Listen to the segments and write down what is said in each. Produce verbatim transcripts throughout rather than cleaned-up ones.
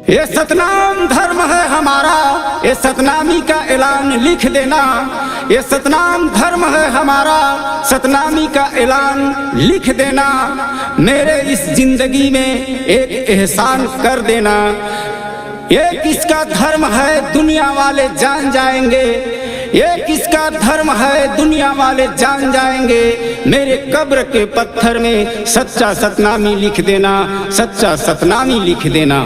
ये सतनाम धर्म है हमारा, ये सतनामी का ऐलान लिख देना। ये सतनाम धर्म है हमारा, सतनामी का ऐलान लिख देना। मेरे इस जिंदगी में एक एहसान कर देना। ये किसका धर्म है, दुनिया वाले जान जाएंगे। ये किसका धर्म है, दुनिया वाले जान जाएंगे। मेरे कब्र के पत्थर में सच्चा सतनामी लिख देना, सच्चा सतनामी लिख देना।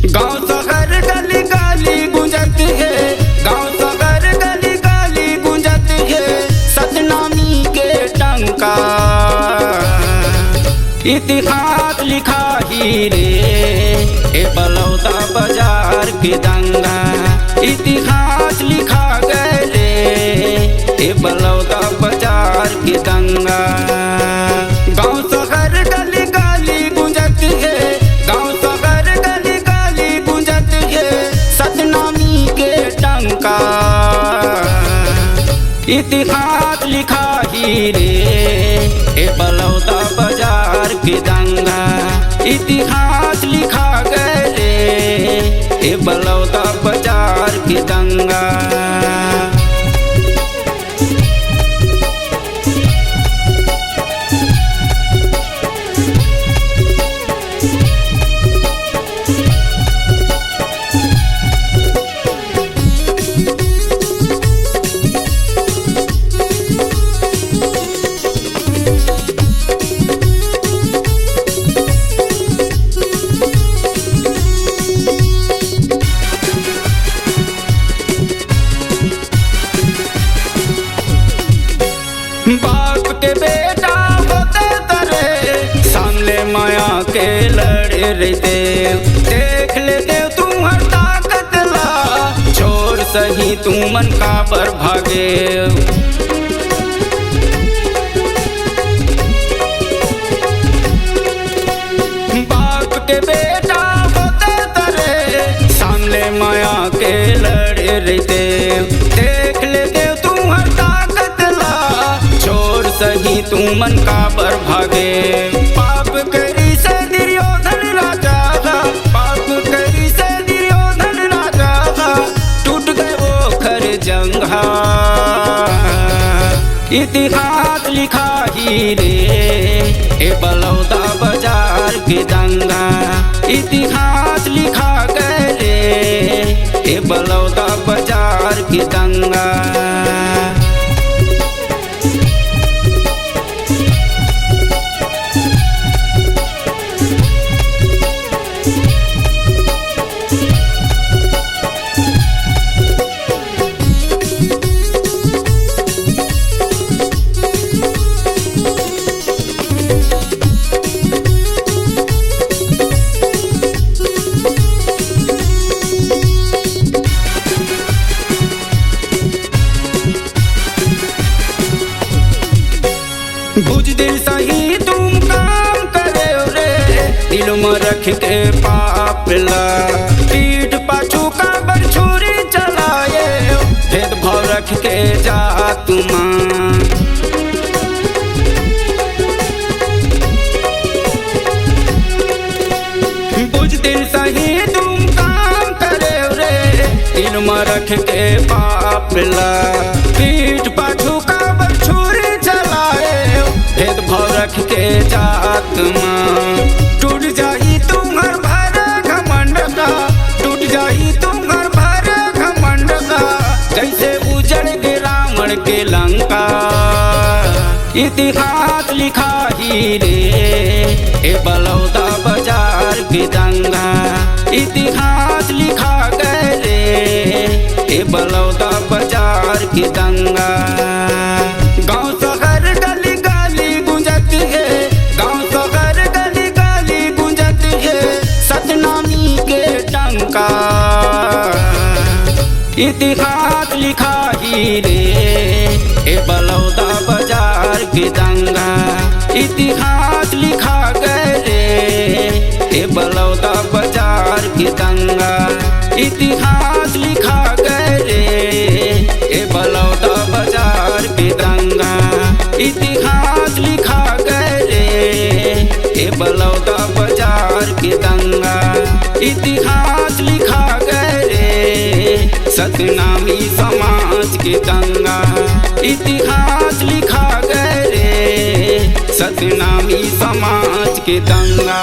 गांव शहर गली गली गूंजत हे, गांव शहर गली गली गूंजत हे, सतनामी के डंका। इतिहास लिखाही रे, ए बलौदा बाजार के दंगा। इतिहास लिखा गए रे, ए बलौदा बाजार के दंगा। गांव शहर गली गली गूंजत हे, गांव शहर गली गली गूंजत हे, सतनामी के डंका। इतिहास लिखाही रे, ए बलौदा बाजार के दंगा। इतिहास लिखा गए रे, ए बलौदा बाजार के दंगा। बाप के बेटा होते तरे, सामने माया के लड़े रहते। देख लेते तुम्हर ताकत ला, छोर सही तुमन काबर भागे। बाप के बेटा होते तरे, सामने माया के लड़े रहते। देख लेते तुम्हर ताकत ला, छोर सही तुमन काबर भागे। पाप करी से दुर्योधन राजा हा, पाप करी से दुर्योधन राजा हा, टूट गए वो खर जंघा। इतिहास लिखाही रे, ए बलौदा बाजार के दंगा। इतिहास लिखा गए रे, ए बलौदा बाजार के दंगा। बुजदिल सही तुम काम करे रे, दिल में रख के पाप ला। पीठ पाछू काबर छुरी चलाए, भेदभाव रख के जात मा। बुजदिल सही तुम काम करे रे, दिल में रख के पाप ला। पीठ पाछू काबर छुरी चलाए, भेदभाव रख के जात मा। टूट जाही तुम्हर भर घमंड का, टूट जाही तुम्हर भर घमंड का, जैसे उजड़ गे रावण के लंका। इतिहास लिखाही रे, ए बलौदा बाजार के दंगा। इतिहास लिखा गए रे, ए बलौदा बाजार के दंगा। गांव शहर गली गली गूंजत हे, गांव शहर गली गली गूंजत हे, सतनामी के डंका। इतिहास लिखाही रे, ए बलौदा बाजार के दंगा। इतिहास लिखा गए रे, ए बलौदा बाजार के दंगा। इतिहास लिखा गए रे, ए बलौदा बाजार के दंगा। इतिहास लिखा गए रे, सतनामी समाज के दंगा। इतिहास लिखा गए रे, सतनामी समाज के दंगा।